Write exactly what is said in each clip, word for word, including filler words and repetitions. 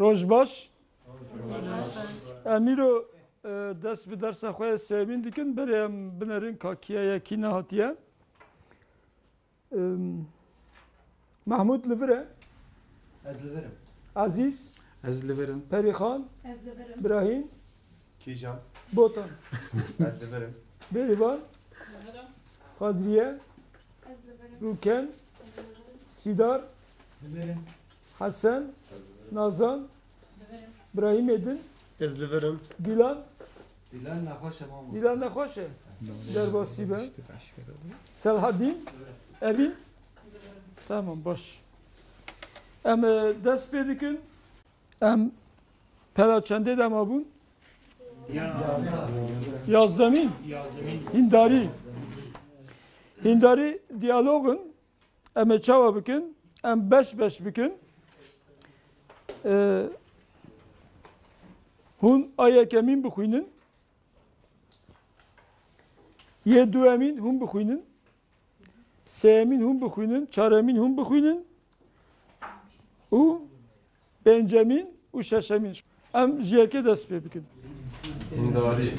Roj baş. Em îro, e, dest bi dersa xwe yê sêyemîn dikin. Berê em binerin ka kî ye, kî nehatiye. Em, Mahmûd li vir e. Ez li vir im. Ezîz. Ez li vir im. Perîxan. Ez li vir im. Birahîm. Kîjan? Botan. Ez li vir im. Bêrîvan. Kadriye. Ez li vir im. Rûken. Sîdar. Li vir im. Hesen. Nazan. Li vir im. Birahîmê din. Ez li vir im. Dîlan. Dîlan nexweş e, mamoste. Dîlan nexweş e. Derbasî be. Selhadîn. Evîn. Tamam, baş. Em, e, dest pê dikin. Em pela çendê de mabûn? Yazdemîn. Hîndarî. Hîndarî diyalog in. Em ê çawa bikin? Em beş beş bikin. Ee, hûn a yekemîn bixwînin. Yê duemîn hûn bixwînin. Sêyemîn hûn bixwînin. Çaremîn hûn bixwînin. Û pêncemîn û şeşemîn. Em ji yekê dest pê bikin. Hîndarî.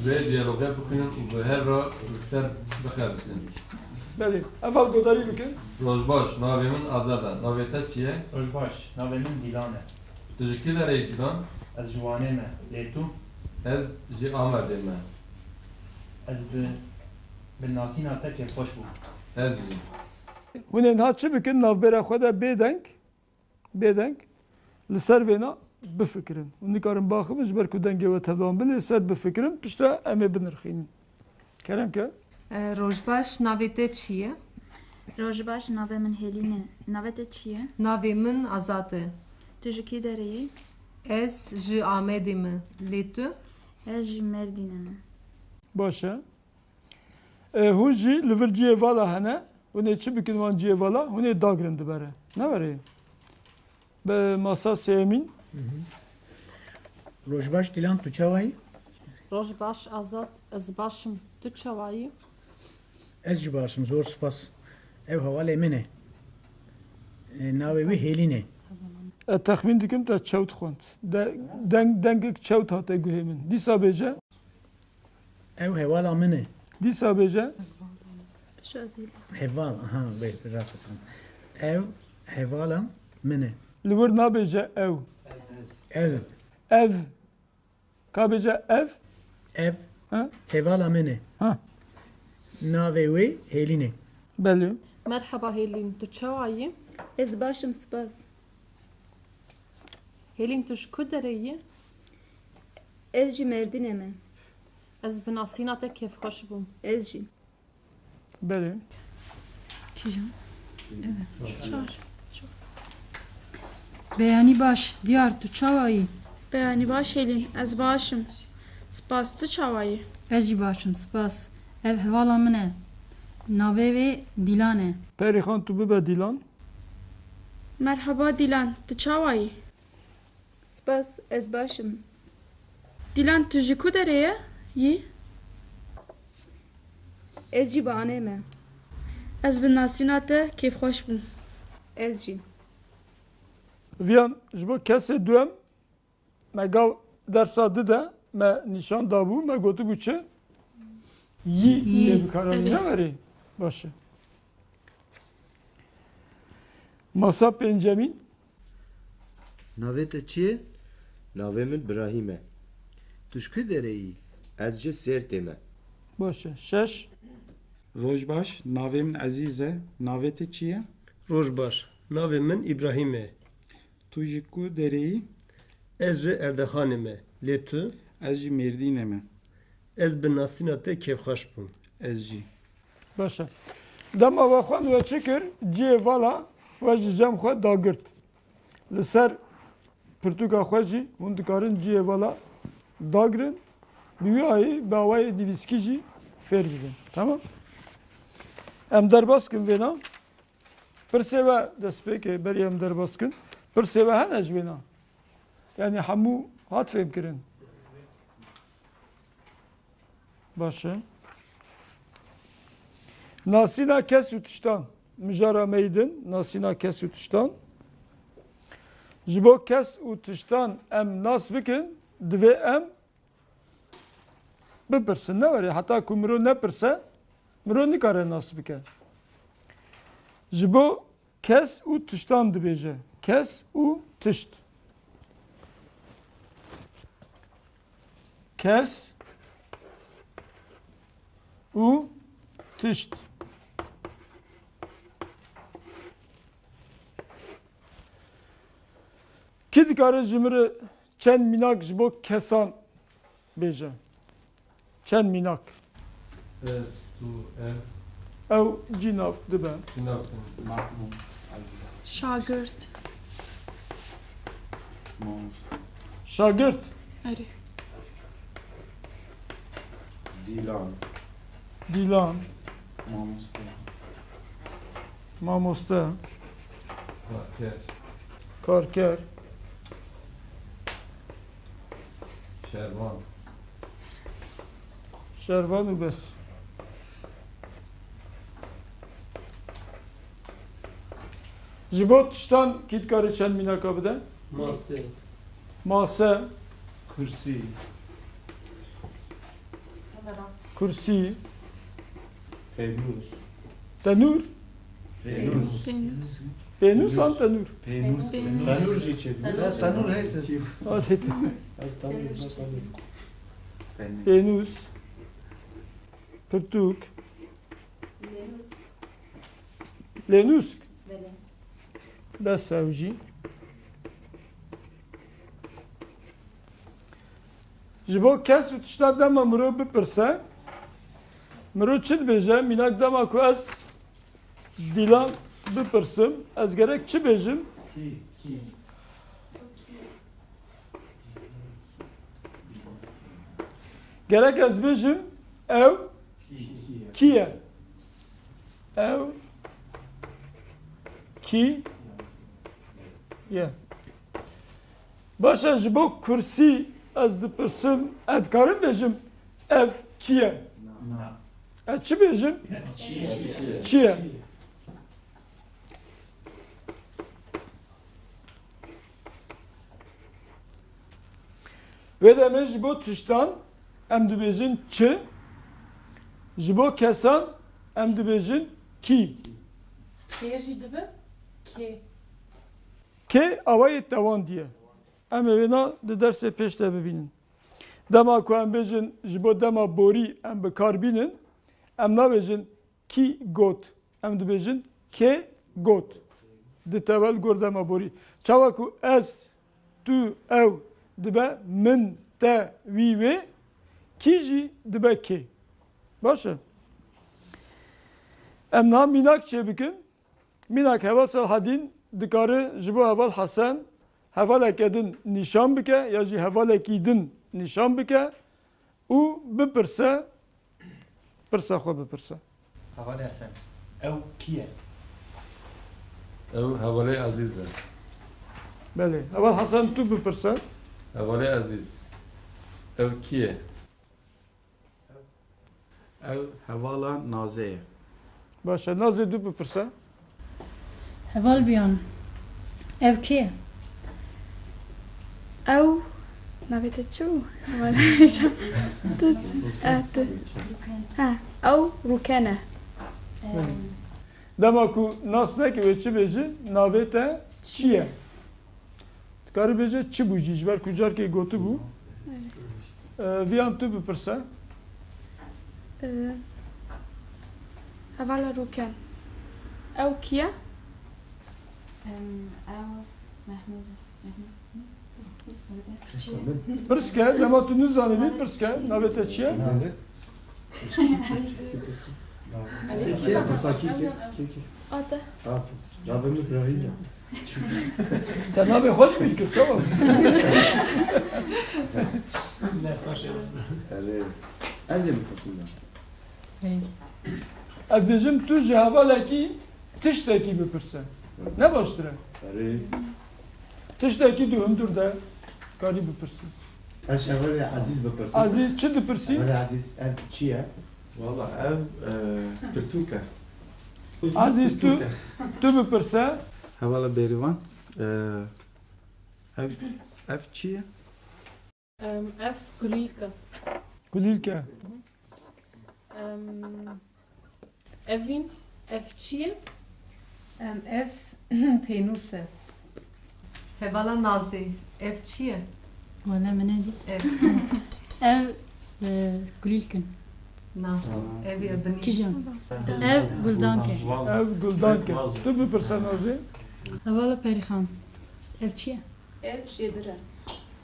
Vê diyalogê bixwînin û bi hev re li ser bixebistin. Belê. Eval godarî bikin. Roj baş, navê min Azad e. Navê te çi ye? Roj baş, navê min Dîlan e. Tu ji kî derê yî Dîlan? Ez ji Wanê me. Lê tu? Ez ji Amedê me. Ez bi, bi nasîna te kêfxweş bûm. Ez jî. Hûn ê niha çi bikin? Navbera xwe de bêdeng. Bêdeng li ser vêna bifikirin. Hûn nikarin baxivin, ji ber ku dengê we tevdan bin, lê ser bifikirin, piştre em ê binirxînin. Kerem ke. E, roj baş, navê te çi ye? Roj baş, navê min Hêlîn e. Navê te çi ye? Navê min Azad e. Tu ji kî derê yî? Ez ji Amedê me. Lê tu? Ez ji Mêrdînê me. Baş e. E, hûn jî li vir cihê vala hene. Hûn ê çi bikin wan cihê vala? Hûn ê dagrin di ber e. Ne were? Bi masa sêyemîn. Roj baş Dîlan, tu çawa yî? Roj baş Azad, ez baş im. Tu çawa yî? Ez jî baş im, zor spas. Ew hevalê min e. E, navê wî Hêlîn e. E, texmîn dikim te çewt xwend. De, deng, dengek çewt hate guhê min. Dîsa bêje. Ew hevala min e. Dîsa bêje. Heval, aha, wê, rast e, tamam. Ew hevala min e. Li wir nabêje ew. Ev. Ev. Ka bêje ev? Ev. Ha? Hevala min e. Ha. Navê wê Hêlîn e. Belê. Merhaba Hêlîn, tu çawa yî? Ez baş im, spas. Hêlîn, tu ji ku derê yî? Ez ji Mêrdînê me. Ez bi nasîna te kêfxweş bûm. Ez jî. Belê. Kîjan? Evet. Çar. Beyanî baş, diyar, tu çawa yî? Beyanî baş Hêlîn, ez baş im. Spas, tu çawa yî? Ez jî baş im, spas. Ev hevala min e. Navê wê Dîlan e. Perîxan, tu bibe Dîlan. Merhaba Dîlan, tu çawa yî? Spas, ez baş im. Dîlan, tu ji ku derê ye, yî? Ez jî Wanê me. Ez bi nasîna te kêfxweş bûm. Ez jî. Viyan ji bo kesê duem me gav dersa di de me nîşan dabû, me gotibû çi? Yî. Yî. Yê bikaranî. Evet. Ne werê? Baş e. Masa pêncemîn. Navê te çi ye? Navê min Birahîm e. Tu ji ku derê yî? Ez ji Sêrtê me. Baş e. Şeş. Roj baş, navê min Ezîz e. Navê te çi ye? Roj baş, navê min Îbrahîm e. Tu ji ku derê yî? Ez ji Erdexanê me. Lê tu? Ez ji Mêrdînê me. Ez bi nasîna te kêfxweş bûm. Ez jî. Baş e. Dema we xwend we çi kir? Cihê vala we ji cem xwe dagirt. Li ser pirtûka xwe jî hûn dikarin cihê vala dagirin. Bi wî ayî bi awayê nivîskî jî fêr bibin. Tamam? Em derbas kin vêna. Pirsê we destpêkê berî em derbas kin. Pirsê we hene ji vêna? Yanî hemû hat fêhmkirin? Baş e. Nasîna kes û tiştan. Mijara me yî din, nasîna kes û tiştan. Ji bo kes û tiştan em nas bikin, divê em bipirsin. Ne were, heta ku mirov nepirse, mirov nikare nas bike. Ji bo kes û tiştan dibêje. Kes û tişt. Kes û tişt. Kî dikare ji min re çend mînak ji bo kesan bêje? Çend mînak? Ez, tu, ev. Ew cî nav dibe. Cî nav dibe. Şagirt. Mamoste. Şagirt. Erê. Dîlan. Dîlan. Mamoste. Mamoste. Karker. Karker. Şervan. Şervan û bes. Ji bo tiştan kî dikare çend mînaka bide? Mase. Mase. Kursî. Kursî. Pênûs. Tenûr. Pênûs. Pênûs. Pênûs an tenûr? Pênûs. Pênûs. Tenûr jî çêdibe. Ya, tenûr heye. Ha, heye. Ev tenûr, ne tenûr. Pênûs. Pirtûk. Lênûsk. Belê. Bes ew jî. Ji bo kes û tişta dema mirov bipirse, mirov çi dibêje? Mînak dema ku ez Dîlan bipirsim, ez gerek çi bêjim? Kî, kî. Gerek ez bêjim, ew kî ye? Ew kî ye? Baş e, ji bo kursî ez dipirsim, ez dikarim bêjim, ev kî ye? Na. Ez çi bêjim? Ev çi ye? Çi ye? Wê demê ji bo tiştan em dibêjin çi, ji bo kesan em dibêjin kî. Kê jî dibe kê. Kê awayê tewandî ye. Em ê wêna di dersê pêş de bibînin. Dema ku em bêjin ji bo dema borî em bi kar bînin, em nabêjin kî got, em dibêjin kê got. Di tewel gor dema borî. Çawa ku ez, tu, ew dibe min, te, wî, wê, kî jî dibe kê. Baş e. Em niha mînak çêbikin. Mînak heval Selahedîn dikare ji bo heval Hesen hevaleke din nîşan bike ya jî hevalekî din nîşan bike û bipirse, pirsa xwe bipirse. Hevalê Hesen, ew kî ye? Ew hevalê Ezîz e. Belê. Heval Hesen, tu bipirse. Hevalê Ezîz, ew kî ye? Ew hevala Nazê ye. Baş e, Nazê, tu bipirse. Heval Biyan, ev kî ye? Ew, navê te çi bû? Hevala Hêşan. Tu, e, tu. Ha, ew Rûken e. Dema ku nas neke wê çi bêjin, navê te çi ye? Dikare bêje çi bû jî, ji ber ku carkê gotibû. Erê. E, Viyan, tu bipirse. E, hevala Rûken. Ew kî ye? Em, ew Mehmet, Mehmet. Pirs ke, dema tu nizanîbî, pirs ke, navê te çi ye? Navê? Kê, kê, pirsa kê, kê, kê, kê? Ate. Ate. Navê min Îbrahîm e. Te navê xwe jî bîr kir, tamam. Erê. Ez ê bipirsim da. Ez bêjim tu ji hevalekî tiştekî bipirse. Ne baştir e? Erê. Tiştekî di hundir de karî bipirsî. Ez ji hevalê Ezîz bipirsim. Ezîz, çi dipirsî? Hevalê Ezîz, ev çi ye? Wala ev, e, pirtûk e. Ezîz, tu, pirtûk e. Tu bipirse. Hevala Bêrîvan, e, Ev, ev çi ye? Em, ev kulîlk e. Kulîlk e. Em, evîn, ev çi ye? Em, ev pênûs e. Hevala Nazê, ev çi ye? Wele min nedî. Ev. Ev, e, kulîlk in. Na, ev ê binî. Kîjan? Ev guldank e. Ev guldank e. Tu bipirse Nazê. Hevala Perîxan. Ev çi ye? Ev jêbir e.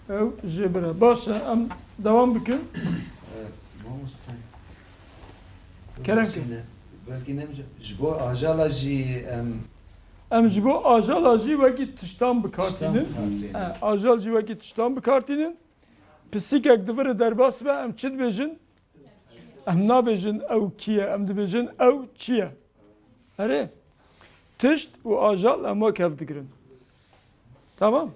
Ew jêbir e. Baş e, em dewam bikin. E, mamoste. Kerem ke. Belkî ne ji, ji bo ajala jî em Em ji bo ajala jî wekî tiştan bi kar tînin. Tiştan bi kar tînin. E, ajal jî wekî tiştan bi kar tînin. Pisîkek di vir derbas be, em çi dibêjin? Em nabêjin ew kî ye, em dibêjin ew çi ye. Erê, tişt û ajal em wek hev digirin. Tamam?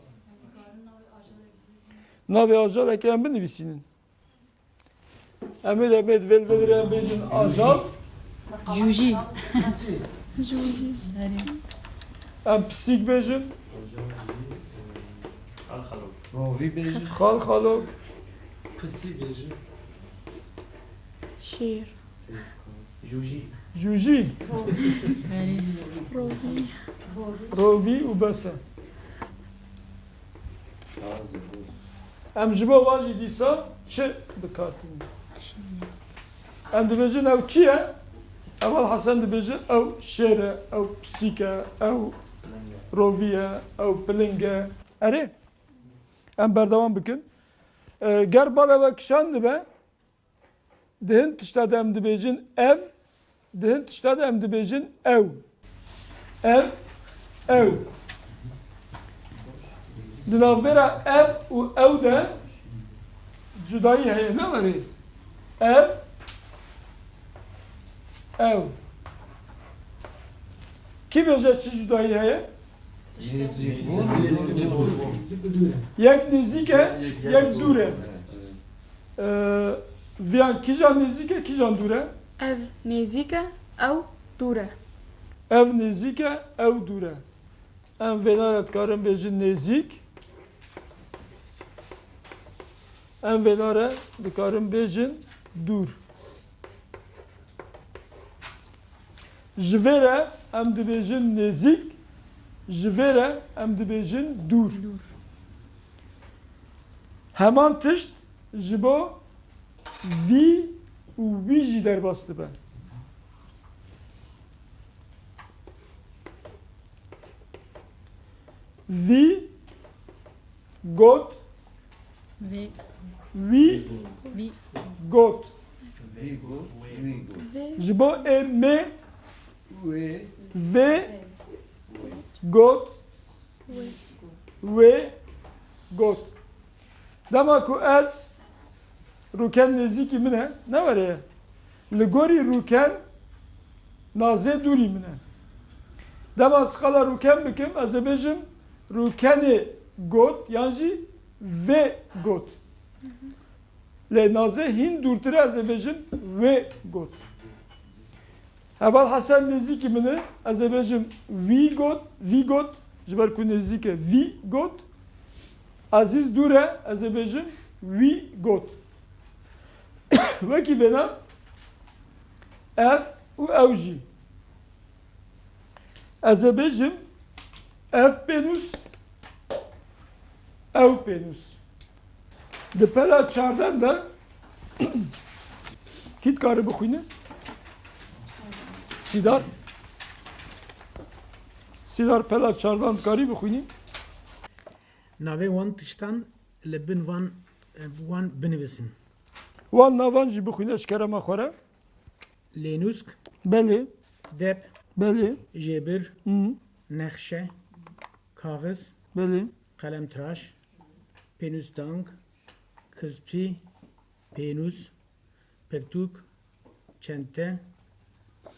Navê ajalekê em binivîsînin. Em ê de, em ê di vê, vê derê em bêjin ajal. Jûjî. Jûjî. Erê. Em pisîk bêjin. Rovî bêjin. Xal xalo. Pisî bêjin. Şêr. Jûjî. Jûjî. Rovî. Rovî û bes e. Em ji bo wan jî dîsa çi bi kar tînin? Em dibêjin ew çi ye? Heval Hesen dibêje ew şêr e, ew pisîk e, ew rovî ye, ew piling e. Erê, em berdewam bikin. E, ger bala we kişandibe, di hin tişta de em dibêjin ev, di hin tişta de em dibêjin ew. Ev, ew. Di navbera ev û ew de cudayî heye, ne werê? Ev, ew. Kî bêje çi cudayî heye? Nêzîkbûn, dûrbûn. Yek nêzîk e, yek dûr e. Ee, Viyan, kîjan nêzîk e, kîjan dûr e? Ev nêzîk e, ew dûr e. Ev nêzîk e, ew dûr e. Em vêna re dikarin bêjin nêzîk. Em vêna re dikarin bêjin dûr. Ji vê re em dibêjin nêzîk, ji vê re em dibêjin dûr. Dûr. Heman tişt ji bo vî û wî jî derbas dibe. Vî got. Vê. Wî. Vî. Got. Vî got, wî got. Vê. Ji bo ê me. Wê. Vê. Got. Wê. Wê. Got. Dema ku ez, rûken nêzîkî min e, ne were ye. Li gorî rûken nazê dûrî min e. Dema ez qala rûken bikim, ez ê bêjim rûkenê got yan jî vê got. Lê nazê hîn dûrtir e, ez ê bêjim wê got. Heval Hesen nêzîkî min e, ez ê bêjim wî got, vî got, ji ber ku nêzîk e, vî got. Ezîz dûr e, ez ê bêjim wî got. Wekî vêna ev û ew jî. Ez ê bêjim ev pênûs, ew pênûs. Di pela çardan de kî dikare bixwîne? Sîdar. Sîdar, pela çardan dikarî bixwînî? Navê wan tiştan li bin van, wan binivîsin. Wan navan jî bixwîne ji kerema xwe re. Lênûsk. Belê. Dep. Belê. Jêbir. Hı. Nexşe. Kaxiz. Belê. Qelemtiraş. Pênûsdang. Kilspî. Pênûs. Pirtûk. Çente.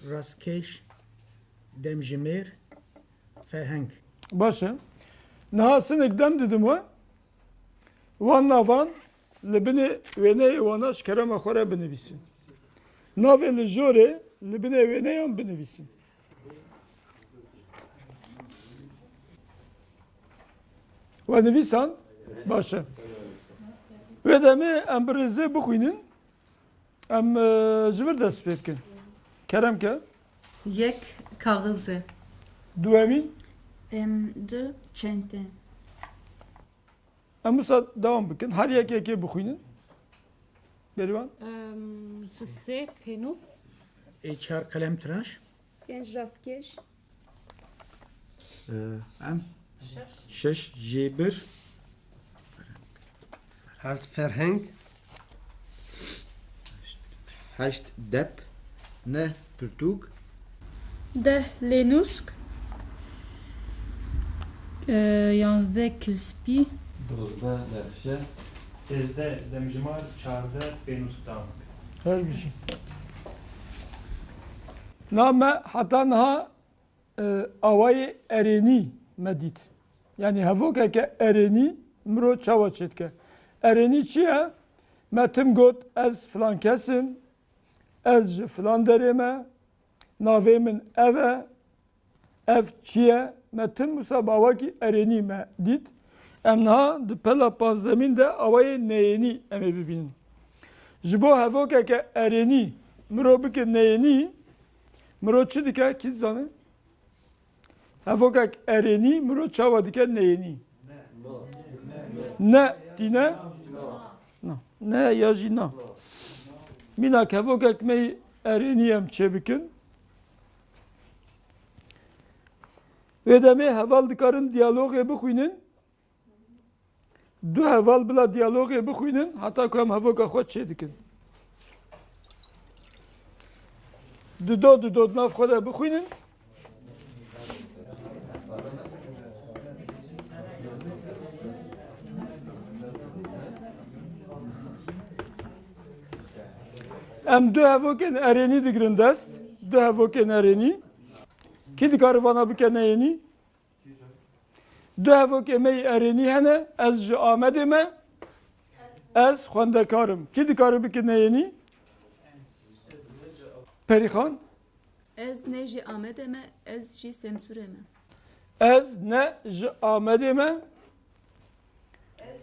Rastkêş. Demjimêr. Ferheng. Baş e. Niha sinek dem didim we. Wan navan li binê wêneyê wana ji kerema xwe re binivîsin. Navê li jorê li binê wêneyan binivîsin. We nivîsan? Baş e. Wê demê em bi rêzê bixwînin. Em, e, ji vir dest pê bikin. Kerem ke. Yek kaxiz e. Duemîn. Em, du çente. Em wisa dewam bikin. Her yek yekê bixwînin. Bêrîvan? Em, sisê, pênûs. Ê çar qelemtiraş. Pênc rastkeş. Ee, em? Şeş jêbir. Heft ferheng. Heşt dep. Neh pirtûk. Deh lênûsk. Ee, yanzdeh kilspî. Duwazdeh nexşe. Sêzdeh demjimar, çardeh pênûsk dam. Her bir şey. Na me heta niha, e, awayê erênî me dît. Yanî hevokeke erênî miro çawa çêdike? Erênî çi ye? Me tim got, ez filan kes im, ez ji filan derê me, navê min ev e, ev çi ye? Me tim wisa bi awakî erênî me dît. Em niha di pela panzdemîn de awayê neyênî em ê bibînin. Ji bo hevokeke erênî miro bike neyênî, miro çi dike? Kî dizane? Hevokek erênî miro çawa dike neyênî? Ne, tîne? Na. Ne ya jî na. Mînak hevokek me erênî em çêbikin. Wê demê heval dikarin diyalogê bixwînin. Du heval bila diyalogê bixwînin, heta ku em hevoka xwe çêdikin. Dido dido di nav xwe de bixwînin. Em du hevokên erênî digirin dest. Du hevokên erênî. Kî dikare vana bike neyênî? Du hevokê me yî erênî hene, ez ji Amedê me, ez xwendekar im. Kî dikare bike neyênî? Perîxan? Ez ne ji Amedê me, ez ji Semsûrê me. Ez ne ji Amedê me,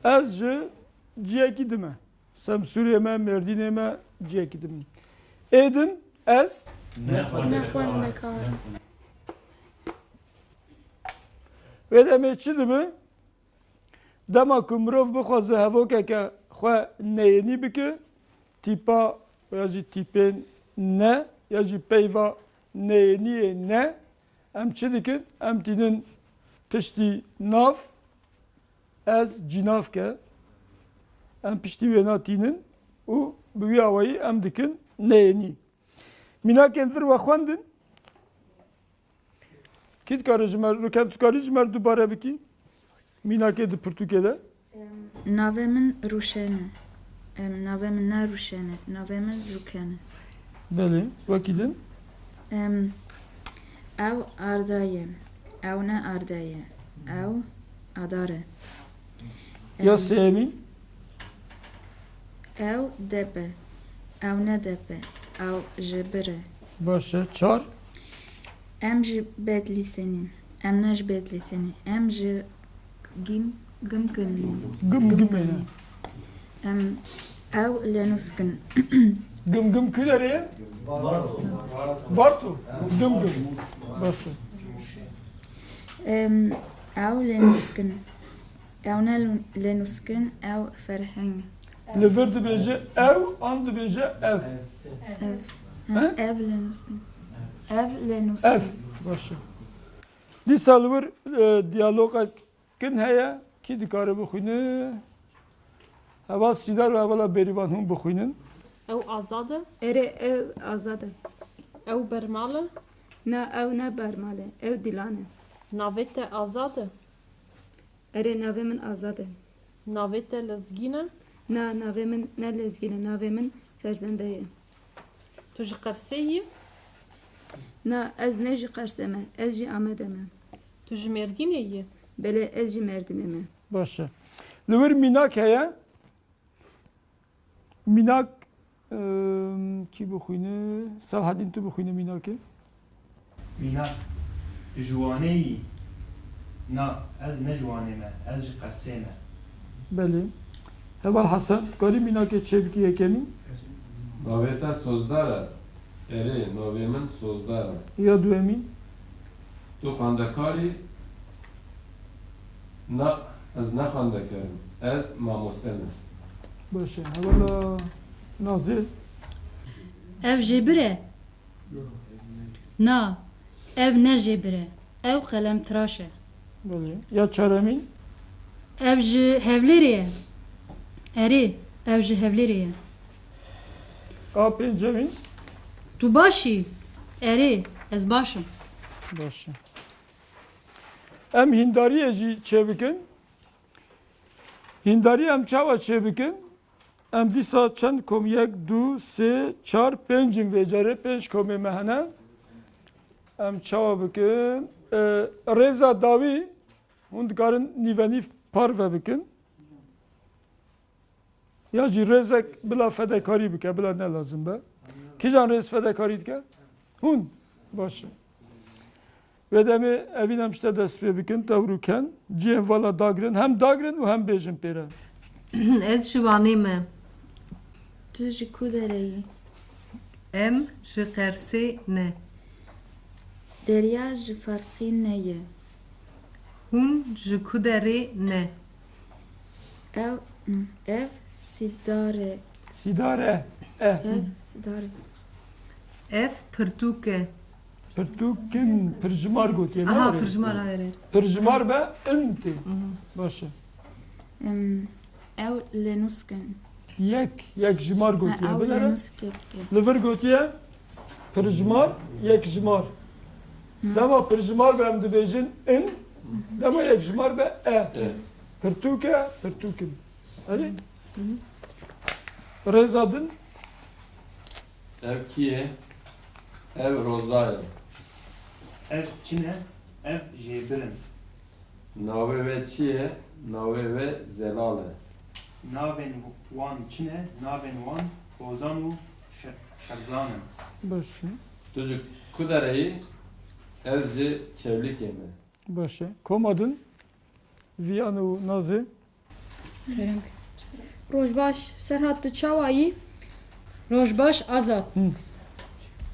ez ji ciyekî din me. Semsûrê me, Mêrdînê me, ciyekî din me. Êdin ez ne xwendekar im. Wê demê çi dibe? Dema ku mirov bixwaze hevokeke xwe neyênî bike, tîpa ya jî tîpên ne ya jî peyva neyêniyê ne, em çi dikin? Em tînin piştî nav, ez cînavke. Em piştî wêna tînin û bi wî awayî em dikin neyênî. Mînakên vir we xwendin. Kî dikare ji me, Rûken, tu karî ji me re dubare bikî? Mînakê di pirtûkê de. Navê min Rûşen e. Em, navê min ne Rûşen e. Navê min Rûken e. Belê, wekî din. Em, ew Arda ye. Ew ne Arda ye. Ew Adar e. Ya sêyemîn? Ew dep e. Ew ne dep e. Ew ji bir e. Baş e. Çar? Em ji Bedlîsê nîn. Em ne ji Bedlîsê nîn. Em ji Gim-, Gimgim nîn. Gimgimê ne. Em, ew lênûsk in. Gimgim ku derê ye? Varto. Gimgim. Baş e. Em, ew lênûsk in. Ew ne lê-, lênûsk in, ew ferheng. Li vir dibêje ew an dibêje ev? Ev. He? Ev lênûsk in. Ev lênûsk in. Ev. Baş e. Dîsa li wir, e, diyalogek kin heye, kî dikare bixwîne? Heval Sîdar û hevala Bêrîvan hûn bixwînin. Ew Azad e? Erê, ew Azad e. Ew Bermal e? Na, ew ne Bermal e, ew Dilan e. Navê te Azad e? Erê, navê min Azad e. Navê te Lezgîn e? Na, navê min ne Lezgîn e, navê min Ferzende ye. Tu ji Qersê yî? Na, ez ne ji Qersê me, ez ji Amedê me. Tu ji Mêrdînê yî? Belê, ez ji Mêrdînê me. Baş e. Li wir mînak heye. Mînak, em, kî bixwîne? Selahedîn, tu bixwîne mînakê. Mînak, ji Wanê yî? Na, ez ne ji Wanê me, ez ji Qersê me. Belê. Heval Hesen, karî mînakê çêbikî yekemîn? Navê te Sozdar e? Erê, navê min Sozdar e. Ya duemîn? Tu xwendekar î? Na, ez ne xwendekar im. Ez mamoste me. Baş e. Hevala Nazê? Ev jêbir e? Na, ev ne jêbir e. Ew qelemtiraş e. Belê. Ya çaremîn? Ev ji Hevlêrê ye. Erê, ev ji Hevlêrê ye. A pêncemîn? Tu baş î? Erê, ez baş im. Baş e. Em hîndariyê jî çêbikin. Hîndarî em çawa çêbikin? Em dîsa çend kom, yek, du, sê, çar, pênc in vê carê, pênc komê me hene. Em çawa bikin? E, rêza dawî, hûn dikarin nîvenîv parve bikin. Ya jî rêzek bila fedekarî bike, bila ne lazim be. Kîjan rêz fedekarî dike? Hûn. Baş e. Wê demê evîn em ji te dest pê bikin, tewr û ken. Cihên vala dagrin, hem dagrin û hem bêjin pê re. Ez ji Wanê me. Tu ji ku derê yî? Em ji Qersê ne. Derya ji Ferqînê ye. Hûn ji ku derê ne? Ew, ev sîdar e. Sîdar e. E. Ev sîdar e. Ev pirtûk e. Pirtûk in, pirjimar gotiye, ne Aha, were? Pirjimar, hayır, hayır. Pirjimar be, in tê. Baş e. Em, ew lenûsk in. Yek, yek jimar Ha, gotiye. ew Binere. lenûskek e. Li vir gotiye, pirjimar, yek jimar. Dema pirjimar be em dibêjin in, dema yek jimar be e. E. Pirtûk e, pirtûk in. Erê? Rêza din. Ev kî ye? Ev Roza ye. Ev çi ne? Ev jêbir in. Navê we çi ye? Navê we Zelal e. Navên wan çi ne? Navên wan Hozan û Şe-, Şerzan in. Baş e. Tu ji ku derê yî? Ez ji Çewlîgê me. Baş e. Koma din? Viyan û Nazê? Kerem. Roj baş, Serhat, tu çawa yî? Roj baş, Azad. Hı.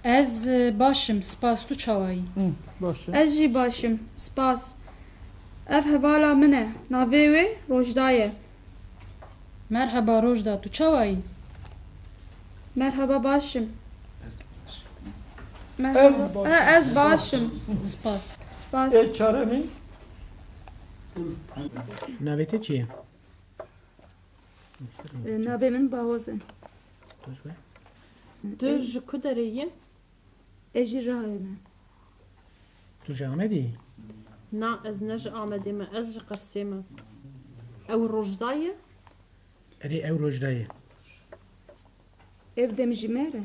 Ez, e, baş im, spas. Tu çawa yî? Hı, baş e. Ez jî baş im, spas. Ev hevala min e. Navê wê Rojda ye. Merheba Rojda, tu çawa yî? Merheba, baş im. Merhaba. Ez baş E, ez baş im. Spas. Spas. Ê çaremîn? Navê te çi ye? E, navê min Bahoz e. Tu ji ku derê yî? Ez ji Rihayê me. Tu ji Amedê yî? Na, ez ne ji Amedê me, ez ji Qersê me. Ew Rojda ye? Erê, ew Rojda ye. Ev demjimêr e.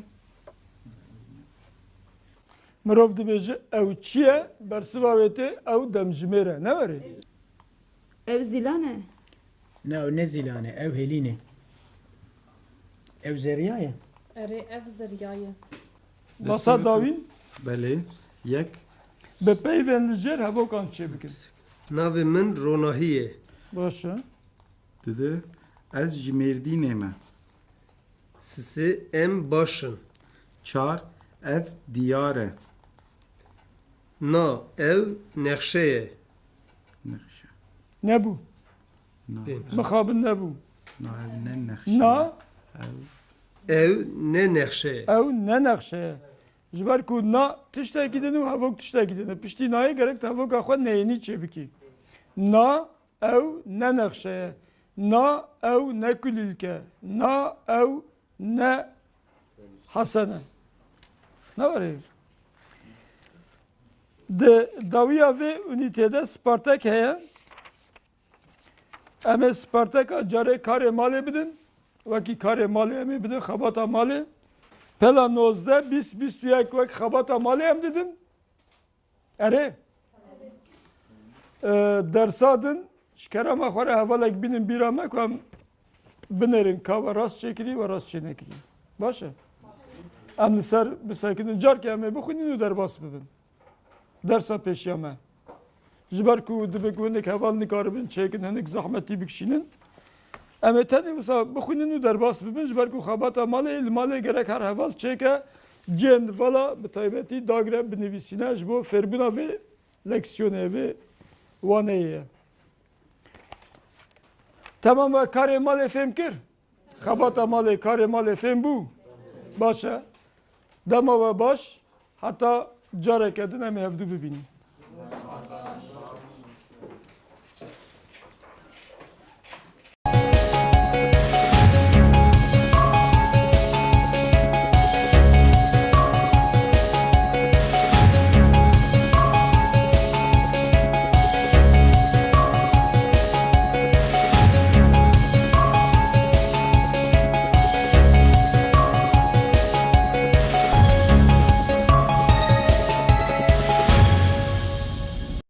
Mirov dibêje ew çi ye, bersiva wê tê ew demjimêr e, ne were? Ew zîlan e. Ne, ew ne zîlan e, ew hêlîn e. Ew zerya ye. Erê, ev zerya ye. Masa dawîn. Belê. Yek. Bi peyvên li jêr hevokan çêbikin. Navê min Ronahî ye. Baş e. Dide, ez ji Mêrdînê me. Sisê, em baş in. Çar, ev diyar e. Na, ew nexşe ye. Nexşe. Nebû. Na, Pênc. Mixabin nebû. Na, ev ne nexşe Na. ye. Ew. Ew ne nexşe ye. Ew ne nexşe ye. Ji ber ku na tiştekî din û hevok tiştekî din e. Piştî nayê gerek tu hevoka xwe neyênî çêbikî. Na, ew ne nexşe ye. Na, ew ne kulîlk e. Na, ew ne Hesen e. Ne were? Di dawiya vê unîtê de Spartak heye. Em ê Spartaka carê karê malê bidin. Wekî karê malê em ê bidin, xebata malê. Pela nozdeh, bîst, bîst û yek wek xebata malê em didin. Erê. E, dersa din, ji kerema xwe re hevalek bînin bîra me ku em binêrin ka we rast çêkirî, we rast çênekirî. Baş e? Em li ser bisekinin, carkê em ê bixwînin û derbas bibin. Dersa pêşiya me. Ji ber ku dibe ku hinek heval nikaribin çêkin, hinek zehmetî bikişînin. Em ê tenê wisa bixwînin û derbas bibin, ji ber ku xebata malê, li malê gerek her heval çêke cihên vala bi taybetî dagre binivîsîne ji bo fêrbûna vê leksiyonê, vê waneyê ye. Temam e, karê malê fêm kir? Xebata malê, karê malê fêm bû? Baş e. Dema we baş, heta careke din em ê hevdû bibînin.